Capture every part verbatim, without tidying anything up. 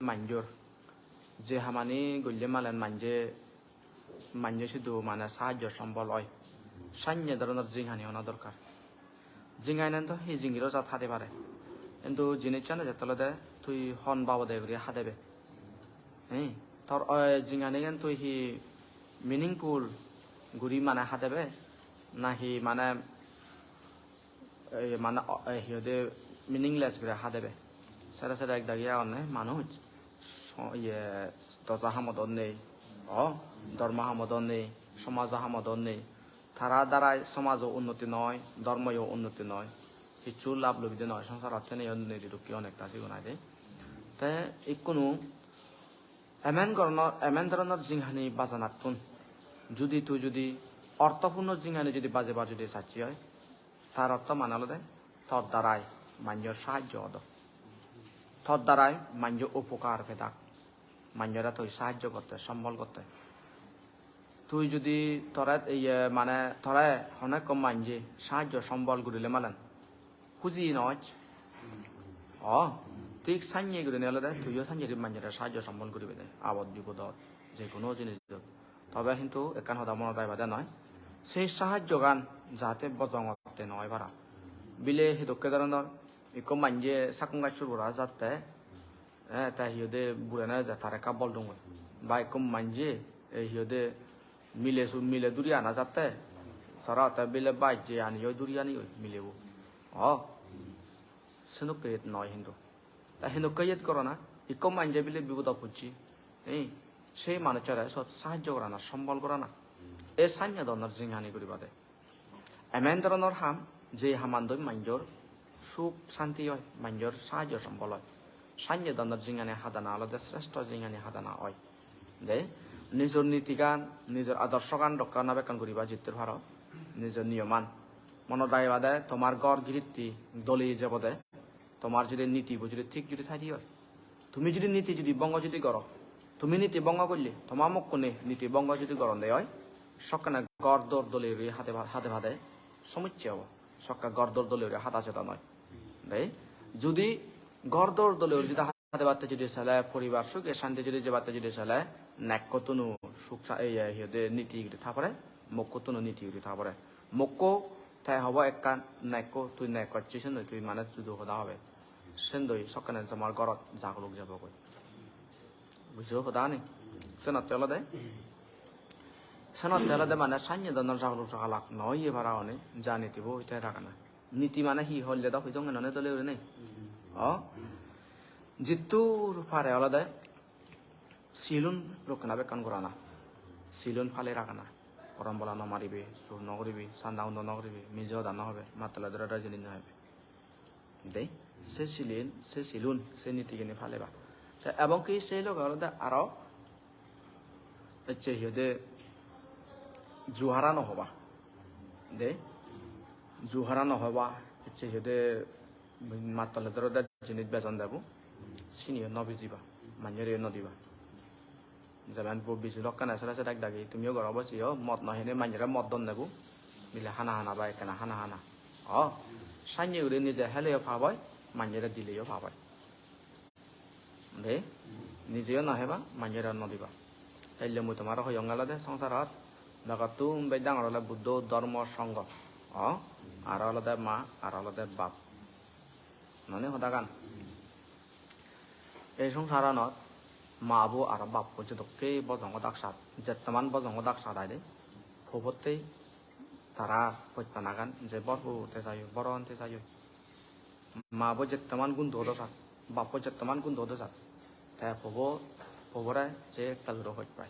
manjor, je hamani golle malen manje, manje sidu mane sahajjo sombol oi. Sanye dhoronor jinghani hona dorkar. Jinghanian do hi jingiro jat hade pare. Hintu jinissan ejette olode tui hon babode guri hadebe. Hi? Tor, eh, jinghanigan tui hi meaningful guri mane hadebe? Nahi mane, eh, mane, o-, eh, hi hoide meaningless guri hadebe? Sere sere ek dagi agonne manuj. So-, iye, doja hamot nei, o, dhormo hamot nei, somajo hamot nei. Tara darai somajo unnoti noi, dhormoyo unnoti noi. Hissu lab lobide noi, songsarot teneyo niri rukki onekta sigun aide. Te ikkunu emen goronor, emen dhoronor jinghani bajanattun judi tui judi orthopunno jinghani judi bajebar judi sacchi oi, tar ortho mane olode tor darai manjor sahajjo odo. Tor darai manjo upokar pedak. Manjore tui sahajjo gotte, sombol gotte. Tui judi tore, iye, mane tore hono ekko manje sahajjo sombol gurile malen huji noj. O, thik sanye gurinei olode tuiyo sanye guri manjore sahajjo sombol guribe de. Abot bipodot, je hono jinisot. Tobe hintu ekkan hoda monot raibade noi. Sei sahajjogan jate bojongotte noi para. Bile hedokke dhoronor ikko manje sakkon gacchor gora jatte, eh, te hi hoide burene je tare ekka bol dongoi. Ba ikko manje, eh, hi hoide mile su-, mile duri ana jatte, tara te bile bajje ani oi duri ani oi milebo. O, sedokke noi hintu. Ta hindokke iyet gorana, ikko manje bile bipodot pocche, eh, sei manuchchore sot sahajjo gorana, sombol gorana. E sanye dhoronor jinghani guribade. Emen dhoronor ham, je hamandoi manjor suk santi oi, manjor sahajjo sombol oi. Sanye dhoronor jinghani hadana olode sreshto jinghani hadana oi. De, nijor nitigan, nijor adorsogan rokka gona bekkan guriba jittur paro, nijor niyoman. Monot raibade tomar ghor giritti dole jebode. Tomar judi nitibo judi thik judi thai de oi, tumi judi niti judi bongo judi goro, tumi niti bongo golle, toma mokkune niti bongo judi goronde oi, sokkene ghor dor dole guri hade pa-, hade pade somosse obo. Sokke ghor dor dole guri hada jeda noi. De, judi ghor dor dole guri judi hade patte judi sele, poribar suge santi judi jebatte judi sele, nekkottun-o suk sa-, ei, ei, hi hoide niti guri tha pore, mokkottun-o niti guri tha pore. Mokko te hobo ekkan, nekko, tui nekko acchi, sendoi tui mane judo hoda hobe. Sendoi sokkene tomar ghorot jaguluk jebogoi. Bujo hodani? Senotte olode, senotte olode mane sanye dhoronor jaguluk jagalak no oye para oni, ja nitibo oi te ragana. Niti mane hi holle do hoi donge none dole gurinei? O? Jittur pare olode silun rokkena bekkan gorana. Silun pale ragana. Porom bola no maribe, sur no guribe, sanda undo no guribe, mije hoda no hobe, mattole dore dore jinis no hobe. De, se silin, se silun, se nitigini paleba. Te ebong ki se loge olode aro ecche hi hoide juhara no hoba. De, juhara no hoba, ecche hi hoide mattole dore dore jinis bejon debo, siniyo no bijiba, manjore no diba. Jemen bo biji dokkene sere sere ek dagi, tumiyo goro bo siyo, mot no hene manjore mot don nebo. Bile hana hana ba ekkena hana hana. O, sanye guri nije heleyo pap oi, manjore dileyo pap oi. De, nijeyo no heba, manjore no diba. Helle mui tomare hoyong olode songsarot begottun bej dangor ole Buddho, Dhormo, Songho. O, aro olode ma, aro olode bap. Noni hodagan? Ei songsaranot ma bo aro bappo jedokke bojongo daksat, jettoman bojongo daksat aide, pobottei tara hojpanagan je bor puro te sayo, bor on te sayo. Ma bo jettoman gun do dosat, bappo jettoman gun do dosat, te pobo, pobore je ektal guri hoj pai.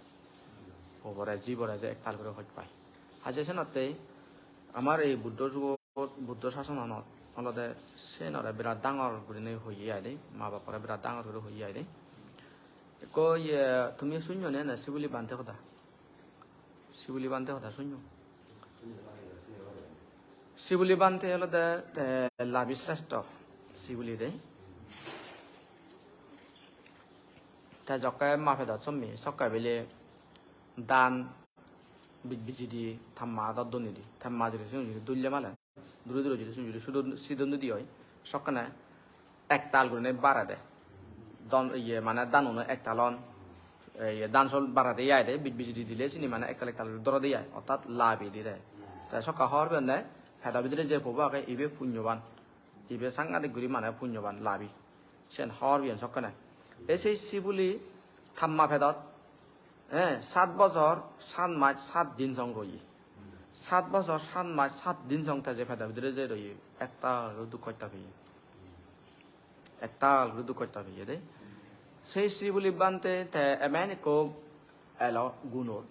Pobore, jibore je ektal guri hoj pai. Haje senottei amar ei Buddho jugo Buddho sasonanot olode senore birat dangor gurinei hoye aide, ma bapore birat dangor guri hoye aide. Ekko iye tumi sunyo ne ne Sibuli Bhante hoda? Sibuli Bhante hoda sunyo? Sibuli Bhante olode, eh, Labi Srestho Sibuli de. Te jokke ma pedot sommi, sokke bile dan bij-, bijidi tamma adot doni di, tamma juri siyun juri dulle malen. Duri duri judi sum judi sidon, sidon dudi oi, sokkene ektal gurinei barede. don, iye mane danuno ektal on, iye dan sol barade ai de, bij bijiri dile sini mane ektal ektal guri dorode ai, ortat labi dire. Te sokka hor piyonde, pedo bidire je pobo age ibe punyoban, ibe sangadik guri mane punyoban labi. Sen hor piyon sokkene. E sei sibuli tamma pedot, eh, sat bojor, sat maj, sat din song roye. Sat bojor, sat maj, sat din song te je pedo bidire je roye, ektal guri duk hosto peye. Ektal guri duk hosto peye de. Sei sibuli bhante te emen ekko elo gunor.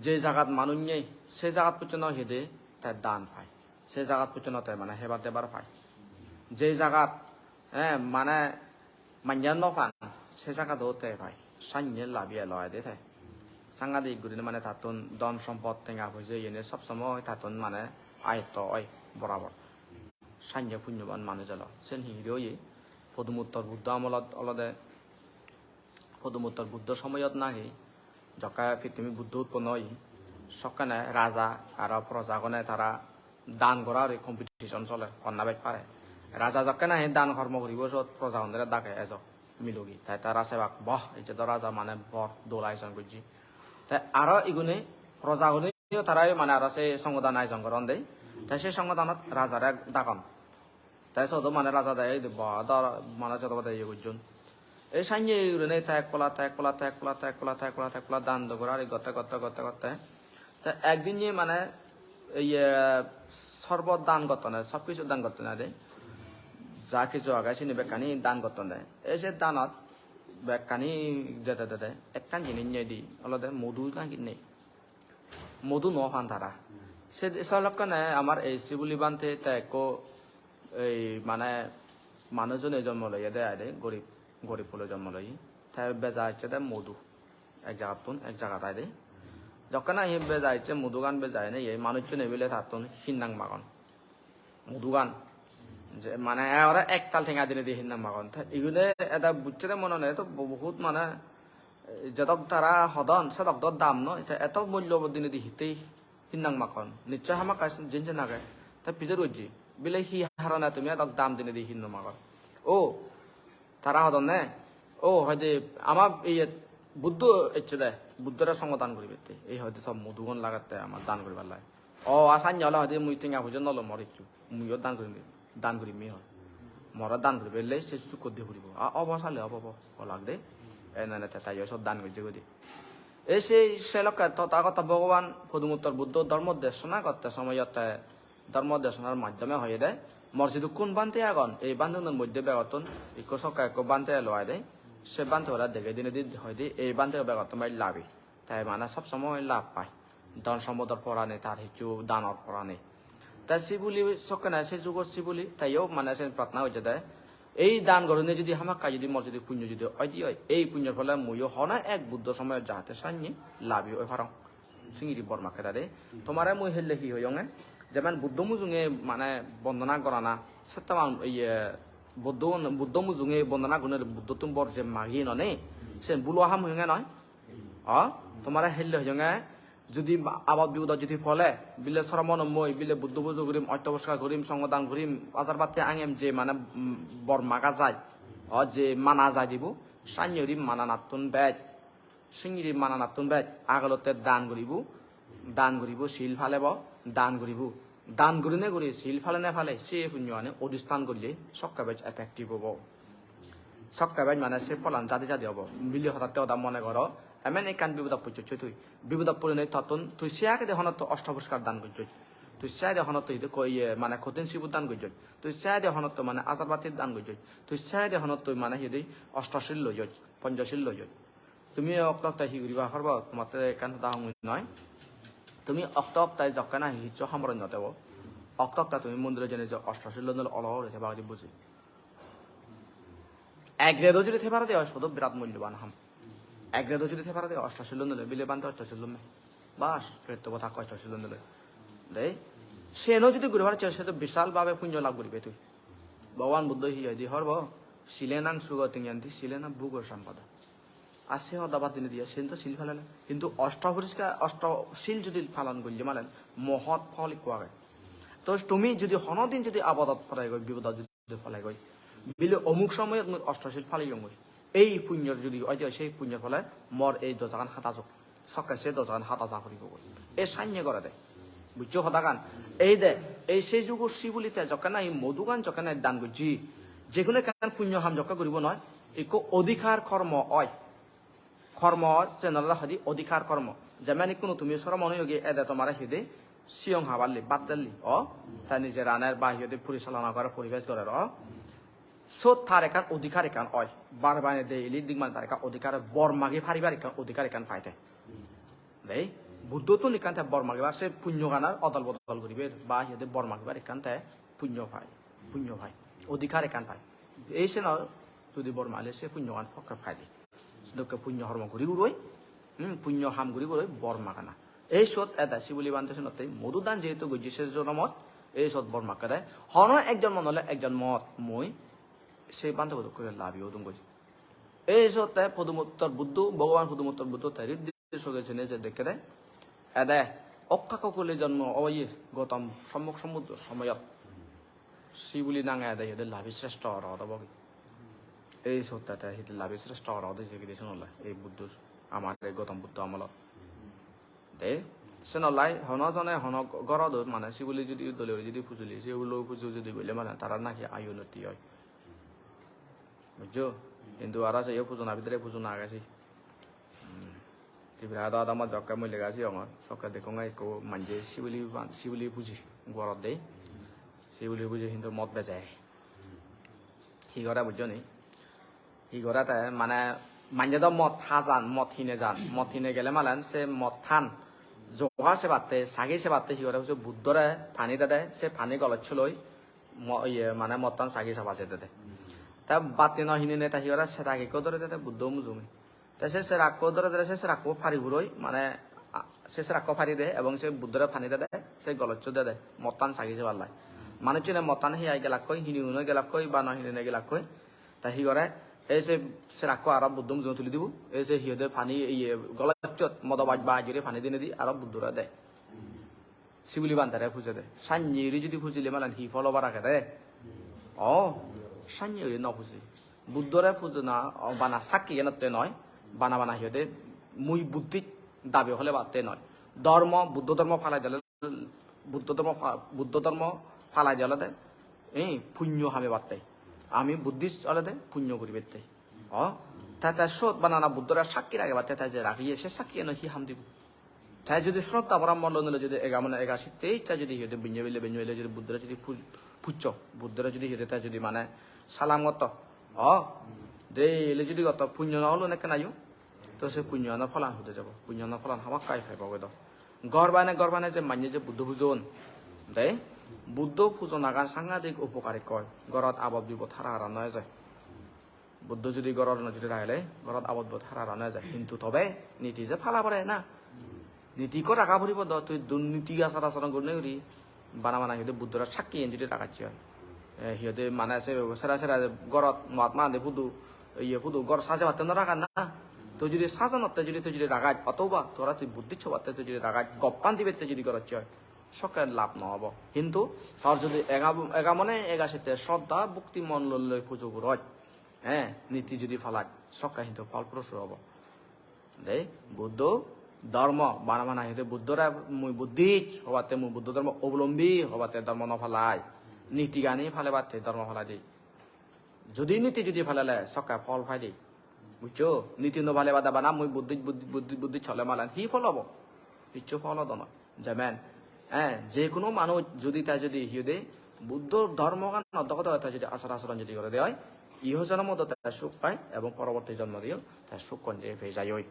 Je jagat manuj nei, se jagat pojjonto hede te dan pai. Se jagat pojjonto te mane hebar debar pai. Je jagat, eh, mane manje no pan, se jagato te pai. Sanye labi elo ai de te. Sangadik gurinei mane tattun dhon sompot tenga poije iyene sob somoi tattun mane ayetto oi borabor. Sanye punyoban manuj elo. Sen hi hide oye? Podumuttor Buddho amolot olode, Podumuttor Buddho somoyot nahi jokke pittimi Buddho utponno oye, sokkene raja aro projagune tara dan gora guri competition soler, honna bej pare. Raja jokke nahi dan hormo guribo, sot projagunore dage ejo milogi. Te tara sebak, "Boh, ejje do raja mane bor dol ayojon gojje." Te aro igune, projagune yo tara mane aro se songhodan ayojon goron de. Te se songhodanot rajare dagon. Te sot mane raja de, "Ei de ba, da mane jodo bade iye gojjon." Ei sanye gurinei te ek pola, te ek pola, te ek pola, te ek pola, te ek pola, te ek pola dan do gora guri gotte, gotte, gotte, gotte. Te ekdin ye mane iye sorbot dan gottonde, sob kichu dan gottonde de. Ja kichu age sini bekkani dan gottonde. Ei se danot bekkani dede dede ekkan jinis nei di, olode modu nahi nei. Modu no pan tara. Se, se lokkene amar ei sibuli bhante te ekko ei mane manujjune jonmo loye de ai de, gorib, gorib pule jonmo loye. Te beja ecche de modu. Ek jagattun ek jagat ai de. Jokke nahi beja ecche modugan beja ene ei manujjune bile tattun hinnang magon. Modugan. Je mane ore ektal tenga dinei di hinnang magon. Te igune eda bucche de mone hone to bo-, bohut mane, eh, jedok tara hodon, sedok do dam noi. Te eto mullo dinei di hittei hinnang magon. Nichchoi hamakkai jinsen age. Te pijor gojje. Bile hi harone tumi edok dam dinei di hinno magon? O, tara hodonne, "O, hoide ama iye Buddho ecche de, Buddhore songho dan guribette. Ei hoide to modugun lagette ama dan guribar lai." O, a sanye ole hoide mui tenga poiso no lom mor hissu. Muiyo dan gurim, dan gurim mi hoi. More dan guriballe se sukko de puribo. A, obo sale obo, obo, olak de. Enene te tayo sot dan gojje godi. E se, se lokke Tothagoto Bhogoban Podumuttor Buddho dhormo desona gotte somoyot te dhormo desonar maddhome hoyede, mor jidukkun bhante agon, ei bhantegunor moddhe begottun ikko sokka ikko bhante elo aide, se bhante ore dege dinedi hoide, ei bhante begottun bai labi. Te mane sob somoi lab pai. Dhon sompodor porani, tar hissu danor porani. Te sibuli sokkene se jugot sibuli, teyo mane sen prarthona gojjede, ei dan gorine jodi hamakkai jodi mor jodi punyo jodi oide oi, ei punyor phole muiyo hono ek Buddho somoyot jahate sanye labi oi parong. Singiri bor makke dade. Tomare mui helle hi hoyonge? Jemen Buddho mujunge mane bondona gorana, settaman iye Buddho, Buddho mujunge bondona gunore Buddhottun bor je magi none, sen bulo ham hoyonge noi? O, tomare helle hoyonge, judi abot bipodot judi pole, bile sromono moi, bile Buddho pujo gurim, ottoposkar gurim, songho dan gurim, ajar batti angem je mane, mm, bor maga jai. O, je mana jai dibo, sanye guri mananattun bej. Singiri mananattun bej, agolotte dan guribo, dan guribo, sil palebo, dan guribo. Dan gurine guri, sil palene pale, se punyoani odistan golle sokke bej effective obo. Sokke bej mane se pholan jadi jadi obo. Mile hodatte hoda mone goro, emen ekkan bipodot pocchoj tui. Bipodot porinei tottun tui se agede honotto osto poriskar dan gojjoj. Tui se agede honotto hide ko iye mane kothin sibut dan gojjoj. Tui se agede honotto mane ajar batti dan gojjoj. Tui se agede honotto mane hide osto sil loyoj, ponjo sil loyoj. Tumi okto okto hi guriba parba? Tomatte ekkan hoda hongoi noi. Tumi okto okto jokke nahi hissu hamorot no tebo. Okto okto tumi mondiro jeinei je osto sil loi olo olo theba guri buji. Ek redo judi thei paro de oi, sodo birat mulloban ham. Ek redo judi thei paro de oi, osto sil loi bile bhante osto sil loi. Bas, pretto bota osto sil loi. Dei. Seno judi guri paro, se to bisal bhabe punyo lab guribe tui. Bhogoban Buddho hi hoide horbo? Silenang sugating yanti, silena bhogo sampada. Ar se hoda bad dinei diye, sen to sil palele. Hintu osto poriskar, osto sil judi palon golle malen, mohot phol ikko age. To tumi judi hono din judi abodot pore goi, bipodot judi pore goi, Bile omuk somoyot mui osto sil paleyongoi. Ei punyor judi oide oi, sei punyor phole mor ei dojagan hata jok. Sokke se dojagan hata ja puribo goi. E sanye gorede. Bujjo hodagan? Ei de, ei sei jugo sibuli te jokke nahi modugan jokke nahi dan gojji. Jekono ekkan punyo ham jokke guribo noi, ikko odhikar kormo oi. Kormo, sen olode hoide odhikar kormo. Jemen ikkunu tumi sromon oyogi, ede tomare hide siyong haballi, bhat delli, o, ta nije raner ba hide porisalona gore, poribesh gorer, o. Sot tar ekkan odhikar ekkan oi. Bar bane de ili digman tar ekkan odhikar, bor magi paribar ekkan odhikar ekkan paide. Dei, Buddhottun ekkan te bor magibar, se punyoganar odol bodol guribar, ba hide bor magibar ekkan te punyo pai, punyo pai, odhikar ekkan pai. Ei seno judi bor male se punyogan pokke paide. Sedokke punyo hormo guri guroi, hmm, punyo ham guri guroi bor magana. Ei sot eda sibuli bhante senotte modu dan jehetu gojje se jonomot, ei sot bor makkede. Hono ekjon mon ole ekjon mot mui se bhante bodokkore labi odung goi. Ei sot te Podumottor Buddho, Bhogoban Podumottor Buddho te riddhi soge sene je dekkede. Ede okka kokole jonmo oye Gotom Sommok Sombuddho somoyot. Sibuli nange ede hiyede Labi Srestho orot obo. Ei sotte te hiyede Labi Srestho orot oi jegede sunole ei Buddho amar ei Gotom Buddho amolot. De, senolai hono jone hono gorot mane sibuli judi dole guri judi pujuli, sibuli pujo judi golle mane tarar nahi ayu unnoti oi. Bujjo? Hintu aro se yo pujona bidire pujona age se. Hmm. Tripura do adamot jokke mui lega siyongor, sokke dekkonge ekko manje sibuli ban-, sibuli puji gorot de. Sibuli puji hintu mot beje. Hi gore bujjo ni? Hi gore te mane manje do mot hajan, mot hine jan. Mot hine gele malen se mot han joga sebatte, sagi sebatte hi gore se Buddhore pani dede, se pani goloch loi mo-, iye mane mottan sagi saba jede de. Te batti no hinine te hi gore serak ekko dore de de Buddho mujunge. Te se serakko dore dore se serakko pari puroi, mane, a, se serakko pari de ebong se Buddhore pani dede, se golochcho dede, mottan sagi sebar lai. Manuchchune mottan hiyai gelakkoi, hini hunoi gelakkoi, ba no hinine gelakkoi. Te hi gore, ei se serakko aro Buddho mujunge tuli dibo, ei se hi hoide pani, iye, golochchot modo baj baj guri pani dinedi aro Buddhore de. Sibuli bhantere pujede. Sanye guri judi pujile malen hi phol obar agede? O, sanye guri no puji. Buddhore pujona, o, bana sakki enotte noi, bana bana hi hoide mui Buddhist dabi holebatte noi. Dhormo, Buddho dhormo palai dele, Buddho dhormo pa-, Buddho dhormo palai de olode, eh, punyo hamebatte. Ami Buddhist olode punyo guribatte. O, te te sot banana Buddhore sakki ragebatte te je ragiye, se sakki eno hi ham dibo? Te judi sroddha bora mon loi judi ega mone ega sitte iccha judi hi hoide binye bile binye bile judi Buddhore judi pu-, puccho, Buddhore judi hi hoide te judi mane salam gotto. O, de ele judi gotto punyo no olo nekken ayo. To se punyo no pholan hude jabo? Punyo no pholan hamakkai pebo gedo. Gor bane gor bane je manye je Buddho pujon. De, Buddho pujonagan sangadik upokar ekkoi. Gorot abot bibot hara hara no eje. Buddho judi gorot no judi ragele, gorot abot bot hara hara no eje. Hintu tobe niti je pala pore na. Niti ikko raga puribo do, tui durniti achar acharon gurinei guri bana bana hi hoide Buddhore sakki iyen judi ragacche oi. Eh, hi hoide mane se sera sera gorot Mahatma Gandhi photo, iye photo gor sajebatte no ragan na. Tui judi sajanotte judi tui judi ragaj, otoba tore tui Buddhist hobatte tui judi ragaj, goppan dibatte judi gorocche oi, sokke lab no obo. Hintu tor judi ega, ega mone ega sitte sroddha bhokti mon loi loi pujo goroj, eh, niti judi palaj, sokke hintu pholprosu obo. De, Buddho dhormo, bana bana hi hoide Buddhore mui Buddhist hobatte, mui Buddho dhormo obolombi hobatte dhormo no palai. Nitigani palebatte dhormo palai de. Judi niti judi palele sokke phol pai de. Bujcho? Niti no palebade bana mui Buddhist, Buddhi-, Buddhi-, Buddhist hole malen hi phol obo? Hissu phol odo noi. Jemen, eh, je hono manuj judi te judi hi hoide Buddho dhormogan dogo dogo te judi achar acharon judi gorede oi, iho jonomot te suk pai ebong poroborti jonmot te sukkon je pei jai oi.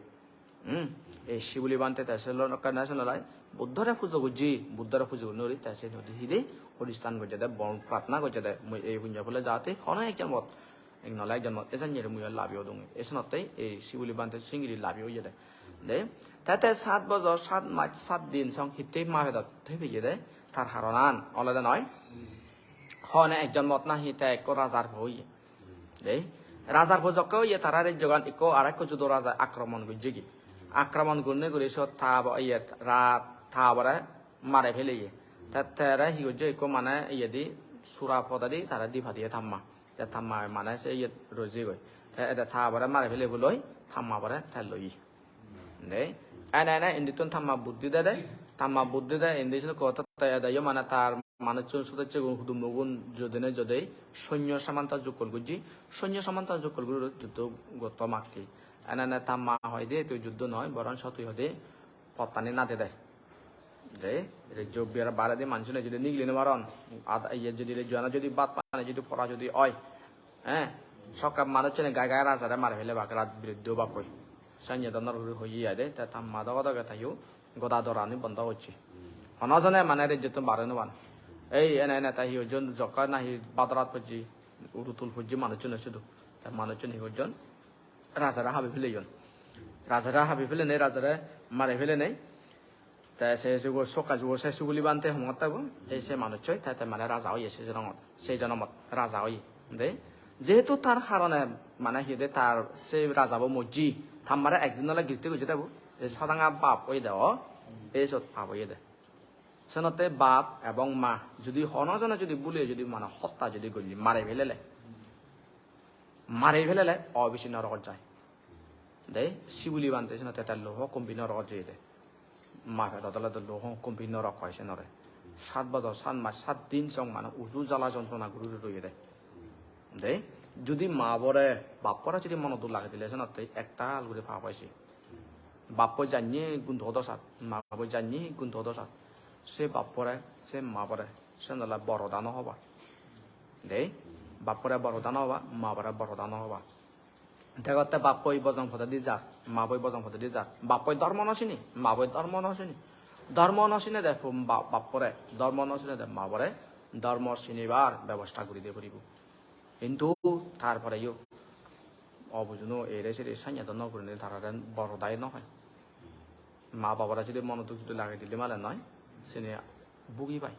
Hmm, ei Sibuli bhante te se lokkane se nolai Buddhore pujo gojje, Buddhore pujo guri nori te se nodi hide odistan gojjede, bon prarthona gojjede, mui ei punyo phole jate hono ek jonmot, ek nole ek jonmot, ejan yere mui labi odung. Esenotte ei Sibuli bhante singiri labi oyede. De, te te sat bojor, sat maj, sat din song hitte ma pedot thei peyede, tar haronan olode noi. Hone ek jonmot nahi te ekko rajar po oye. Dei, rajar po jokke oye tara rejjogan ikko arekko judo raja akromon gojjegi. Akromon gunne guri sot ta bo-, iye, ra-, ta bore mare peleye. Te tere hi gojje ikko mane iyedi sura podedi tare di padiye tamma. Te ta ma mane se iyot roi jeyegoi. Te ede ta babore mari pele boloi, ta ma babore te loi. De, ene ene indittun ta ma buddhi dede, ta ma buddhi de indi sini koto te ede yo mane tar manuchun sudocchegun hudummogun jodine jodei, sonyo samanta jukkol gujji, sonyo samanta jukkol guri juddo gotto makki. Ene ene ta ma hoide tui juddo noi, boron so tui hoide pottani na dede. De, rejjo biar baredi manujune jodi nigili no paron, ad-, iye jodi rejjoana jodi bhat pani jodi pora jodi oi, eh, sokke manujune gai gai rajare mari pele bak, raj biruddhe obak hoi. Sanye donor guri hoye ai de, te ta ma dogo doge tayo goda dorani bondo gocche. Hono jone mane rejjottun bar oi no pan. Ei ene ene ta hi hojjon jokka nahi badarat pojje, urutul pojje manujune sudu. Te manujune hi hojjon? Rajare habi peleyon. Rajare habi pelenei, rajare mari pelenei. Te se jugo, sokka jugo se suguli bhante hongotte bo. Ei se manuchoi, te, te mane raja oye se jonomot. Se jonomot raja oye. De. Jehetu tar harone mane hi de tar se rajabo mojji. Ta mare ekdin ole girti gojje de bo. Ei sadanga pap oye de o. Ei sot pap oye de. Senotte bap ebong ma judi hono jone judi bhule judi mane hotta judi golle mari pelele. Mari pelele obisi norogot jai. De, sibuli bhante senotte te loho kombi norogot jeye de. Ma pedot ole do loho kombi norok hoi senore. Sat bojor, sat mas, sat din song mane uju jala jontrona guri guri roye de. De, judi ma bore, bap bore judi mono duk lage dile senotte ektal guri pap oi se. Bappo janye gun dodosat, mabo janye gun dodosat. Se bappore, se mabore, sen ole bor hoda no hoba. De, bappore bor hoda no hoba, mabore bor hoda no hoba. Degotte bappoi bojong podedi jar, maboi bojong podedi jar. Bappoi dhormo no sini, maboi dhormo no sini. Dhormo no sine de pu-, ba-, bappore, dhormo no sine de mabore, dhormo sinibar bebosta guri de puribo. Hintu tar poreyo obujuno ere sere sanye do no gurinei tarare bor hodai no hoi. Ma babore judi mono duk judi lagei dile male noi, sini bugi pai.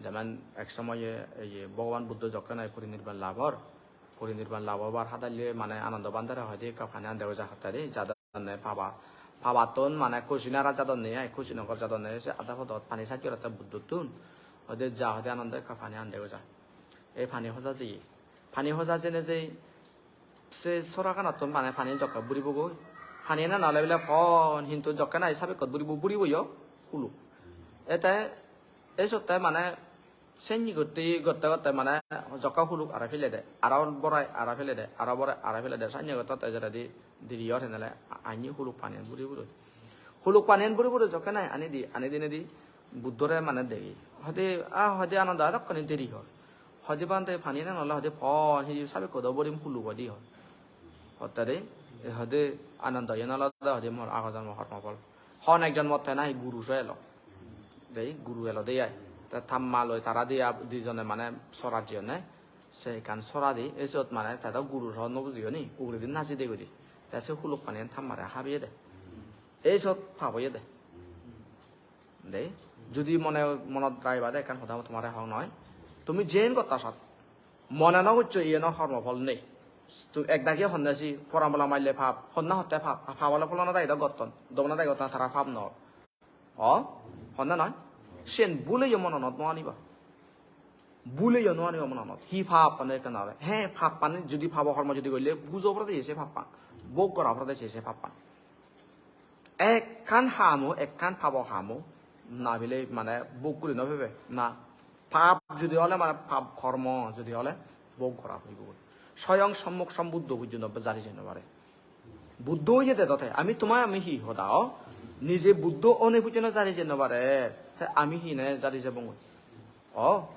Jemen ek somoye ye Bhogoban Buddho jokke nahi porinirban lab or, porinirban lab obar hadalle mane Anando Bhandare hoide ekka pani an dego ja hotte de, jadonne paba, pabattun mane Kusinara jadonne ai, Kusinogor jadonne se ada podot pani sajje orotte Buddhottun. Hoide ja hoide Anando ekka pani an dego ja. Ei pani hoja jeye. Pani hoja jene jei se soraganottun mane pani jokke buribogoi. Pani ena nole bile pon, hintu jokke nahi sabekkot buribo, buribo yo huluk. Ete ei sotte mane senni gotte gotte gotte mane jokke huluk aro pele de, aro borai aro pele de, aro borai aro pele de, senni gotte gotte jeredi diri or henele anni huluk pani buri buri. Huluk pani buri buri jokke nahi ani di, ani dinedi Buddhore mane degi. Hoide, ah, hoide Anando edokkani deri hor. Hoide bhante pani ene nole hoide pon hiju sabekko do borim hulu godi hor. Hotte de, e hoide Anando yen olode hoide mor ago jonmo hormo phol. Hon ek jonmot te nahi guru so elo. Dei, guru elo de ai. Te tamma loi tara diya dijone mane sorat jeyonne. Se ekkan sora di, e sot mane te do guru so no bujiyo ni, uguredi naji de guri. Te se huluk pani tammare habeye de. E sot pap oye de. De, judi mone, monot raiba de ekkan hoda tomare hong noi. Tumi jen gotta sat. Mone no goccho iye no hormo phol nei. Tu ek dagi honne si, porambola maille pap, honna hotte pap, pap ole pholona dagi do gotton. Dobona dagi gotton tara pap no. O, honna noi. Sen bhuleyo mononot no aniba. Bhuleyo no aniba mononot. Hi pap pane ekkan ore. He pap pane judi pabo hormo judi golle, bujo porede se pap pan. Bhog gora porede se, se pap pan. Ekkan hamo, ekkan pabo hamo, na bile mane bhog guri no pebe, na. Pap judi ole mane pap kormo judi ole bhog gora puribo. Soyong Sommok Sombuddho pojjonto jari jei no pare. Buddho oye de dote, ami toma ami hi hoda o? Nije Buddho one pojjonto jari jei no pare, te ami hi ne jari jebong? O,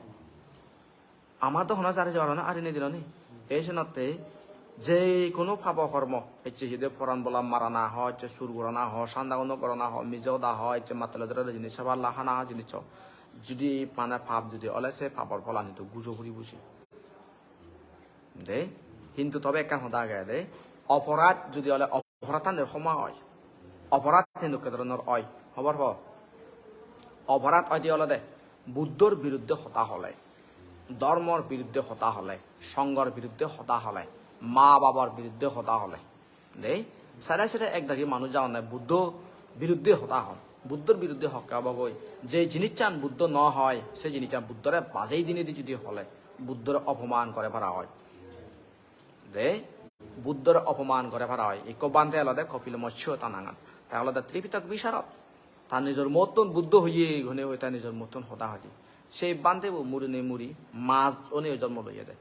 Amar do hono jari jebaro no ari nei dilo ni. Ei senotte je kono pabo kormo, ecche hide poran bola marana ho, ecche sur gorana ho, sanda gono gorana ho, mije hoda ho, ecche mattole dore jinis saballa hana ho jinis ho. Judi mane pap judi ole se papor pholani to gujo puri buji. De, hintu tobe ekkan hoda age de, oporad judi ole Oporad tande homa oi. Oporad hintu ke dhoronor oi? Hobor po? Oporad oide olode Buddhor biruddhe hoda hole, dhormor biruddhe hoda hole, songhor biruddhe hoda hole, ma babor biruddhe hoda hole. Dei, sare sare ek dagi manuj agonne Buddho biruddhe hoda hon. Buddhor biruddhe hokke obo goi. Je jinissan Buddho no hoi, se jinissan Buddhore bajei dinei di judi hole, Buddhore opoman gore para oi. De, Buddhore opoman gore para oi. Ikko bhante olode Kopil Mochcho ta nangan. Ta olode Tripitok Bisarod. Ta nijor mottun Buddho hoye, hone hoi ta nijor mottun hoda hoide. Sei bhante bo murinei muri maj onei jonmo loyede.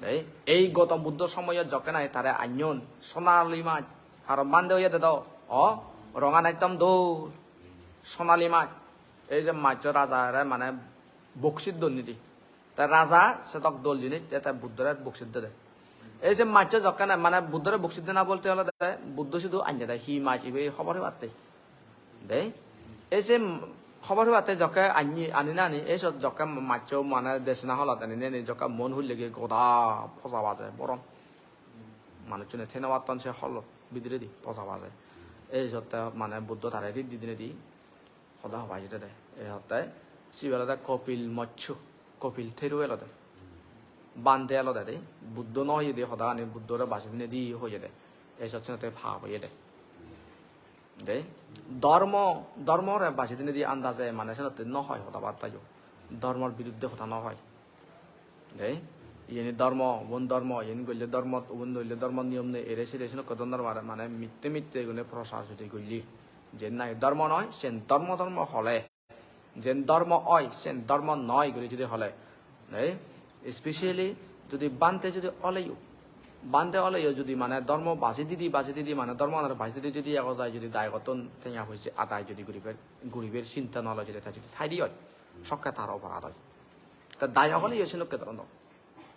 Ei, ei Gautam Buddho somoyot jokke nahi tare anyon sonali maj. Aro bhante oyede do. O, rongan ekdom dol. Sonali maj. Ei je majcho rajare mane boksit donnidi. Te raja sedok dol jinis, te, te Buddhore boksit dede. Ei je majcho jokke nahi, mane Buddhore boksit dena bolte olode Buddho sidu anye de, hi maj ibe hobor hebatte. De. Ei je hobor hebatte jokke anni, ani nani, ei sot jokke majcho mane desna holot ani nani jokke mon hulle gi goda poja baje boron. Manuchchune thei no patton se holot bidiredi poja baje. Ei sotte mane Buddho tare riddi dinedi hoda hoba jede de. Ei hotte sibe olode Kopil Mochcho, Kopil Theru elode. Bhante elode de. Buddho no hoyede hodagani Buddhore baji dinedi hoyede. Ei sot senotte pap oyede. De, dhormo, dhormore baji dinedi andaje mane senotte no hoi hoda batta yo. Dhormor biruddhe hoda no hoi. De, iyeni dhormo, ubon dhormo, iyeni golle dhormo, ubon golle dhormo niyom nei, ere sere senokke dhormo mane, mane mitte mitte gune prochar judi golle. Jen nahi dhormo noi, sen dhormo dhormo hole. Jen dhormo oi, sen dhormo noi guri judi hole. Ei, especially judi bhante judi oleyo, bhante oleyo judi mane dhormo baji didi, baji didi mane dhormo anore baji didi judi ego jai judi dayogottun tenga poise adai judi guribar, guribar chinta no loi judi ta judi thaidi oi, sokke tar oporad oi. Ta dayok oleyo senokke dhoronor.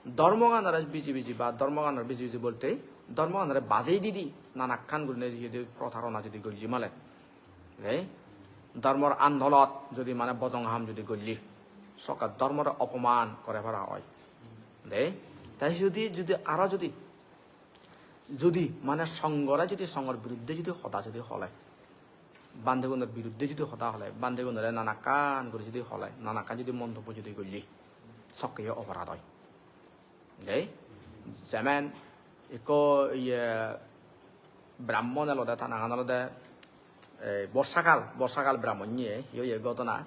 Dhormoganore biji biji ba dhormoganore biji biji bolte dhormoganore bajei didi nanakkan gurinei judi protarona judi golle male. Dei? Dhormor andolot judi mane bojong ham judi golle, sokke dhormore opoman gore para oi. Dei? Tai judi, judi aro judi, judi mane songhore judi songhor biruddhe judi hoda judi hole, bhantegunor biruddhe judi hoda hole, bhantegunore nanakkan guri judi hole, nanakkan judi montobbo judi golle, sokkeyo oporad oi. Dei, jemen ikko iye Brahmon elode, ta nangan olode, ei, Borsakal, Borsakal Brahmonye, iyo iye ghotona.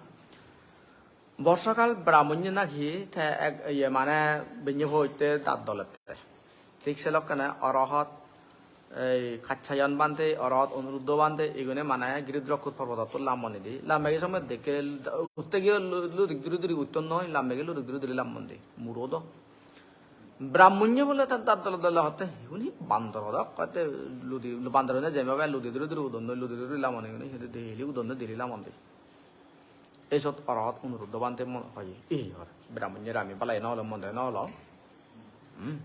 Borsakal Brahmonye nahi te ek iye mane bennye poitte dat dolette. Thik se lokkene Orohot ei Kacchayan bhante, Orohot Onuruddho bhante, igune mane Giridhrakkud porbodottun lammonidi. Lammegi somoy dekke utte giye lu-, ludik duri duri utton noi, lammegi ludik duri duri lammondi. Muro do. Brahmonye bole tar dat dole dole hotte, "Igun hi bandor odok?" Hotte ludi, bandor hone jempai ludi duri duri udon noi, ludi duri lamon igune, hede deli udon noi, deli lamondi. Ei sot Orohot Onuruddho bhante mon-, hoye, "Ei hor, Brahmonye ami balaye no holong, mondoye no holong." Hmm?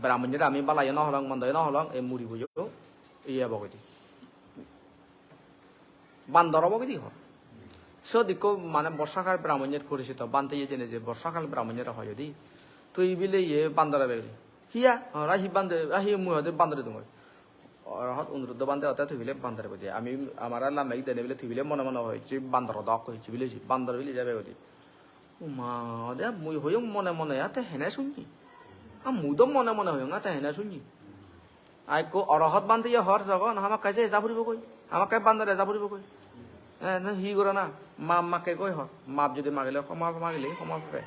"Brahmonye ami balaye no holong, mondoye no holong, ei muriboyo, iye obo goi di. Bandor obo goi di hor." Sot ikko mane Borsakal Brahmonyer poricito bhante iye jene je Borsakal Brahmonyere hoye di, "Tui bile iye bandor obe goi di." "Hiya, ora hi bhante, a hi mui hoide bandor dung goi." Orohot Onuruddho bhante hotte, "Tui bile bandor obe goi di. Ami, amare lammegi dene bile tui bile mone mone hoye, je bandor odok hoye, je bile je bandor bile jabe goi di." "Uma, de mui hoyong mone mone, ate hene sunni? A mui do mone mone hoyong, ate hene sunni?" Ai ikko Orohot bhante ye hor jogon, hamakkai je eja puribo goi, hamakkai bandore eja puribo goi. Eh, na hi gorana? Map makke goi hor. Map judi magile, khoma magile, khoma pebe.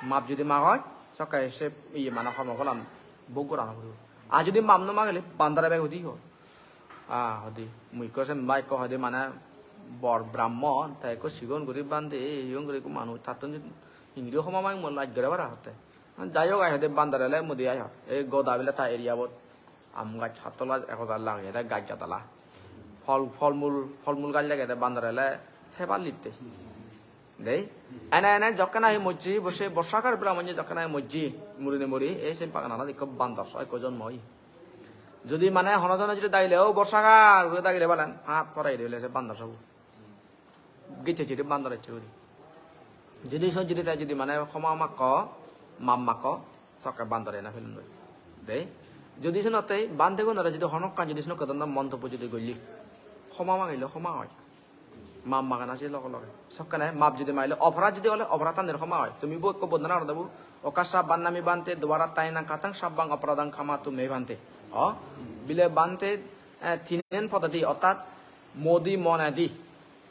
Map judi magoi, sokke se iye mane hormo pholan bhog gorana puribo. Ar judi map no magile, bandore beg hudi hor. Ah, hodi, mui ikko sen bai ikko hoide mane bor Brahmon, te ikko sigon guri bhante, sigon guri ikko manuj, tattun judi ingiri homa mai mo laj gore para hotte. Jai hok, ai hoide bandor ele mudi ai hor. Ei goda bile ta area bot aam gaj, hattol gaj, ek hajar lageye de gaj gadala. Phol, phol mul, phol mul gaj lageye de bandor ele hebar litte. Dei? Ene ene jokke nahi mojje, bo-, se Borsakal Brahmonye jokke nahi mojje, murinei muri, ei se bagananot ikko bandor so ikko jonmo oye. Judi mane hono jone judi dagile, "O Borsakal," guri dagile balen, hat pore gide bile se bandor sobo. Gicche chiri bandor ecche guri. Judi sot judi te judi mane khoma makko, map makko, sokke bandore ena felun doi. Dei? Judi senotte bhantegunore judi honokkan judi senokke dhoronor montobbo judi golle, khoma magile khoma oi. Map magana se loge loge. Sokkene map judi magile, oporad judi ole, oporad tanir khoma oi. Tumi bo ekko bondona gorode bo, "Okasa bandami bhante, dvarattayena katang sabbang aparadang khamatu me bhante." O, bile bhante, eh, tinen podedi, ortat modi monedi,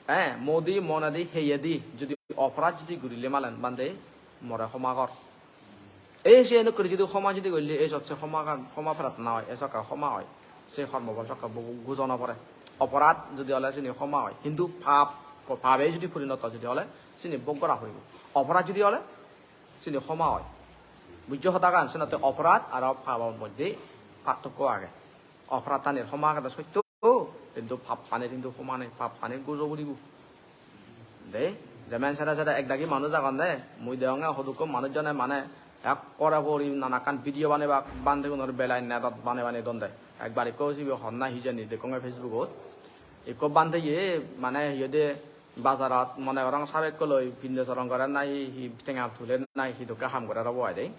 eh, modi monedi heyedi, judi oporad judi gurile malen bhante, more khoma gor. Ei se enok guri jodi homa jodi golle, ei sot se homagan, homa prarthona oi, ei sokke homa oi, se hormo phol sokke bu-, bujo no pore. Oporad jodi ole sini homa oi, hintu pap, ko-, pabe jodi porinoto jodi ole, sini bhog gora poribo. Oporad jodi ole, sini homa oi. Bujjo hodagan? Senotte oporad aro pabor moddhe parthokko age. Oporad tanir homa agede sotto, hintu pap panir hintu homa nei, pap panir gujo puribo. De, jemen sere sere ek dagi manuj agon de, mui degonge hodukko manuj jone mane ekkore pori nanakkan video banebak, bhantegunor belai nedot banei banei don de. Ekbar ikko sibe honna hijeni dekkonge Facebook-ot. Ikko bhante ye mane hi hoide bazarot mone gorong sabekko loi pinde soron gorer nahi, hi tenga tuler nahi, hi dokke ham gorer obo ai de.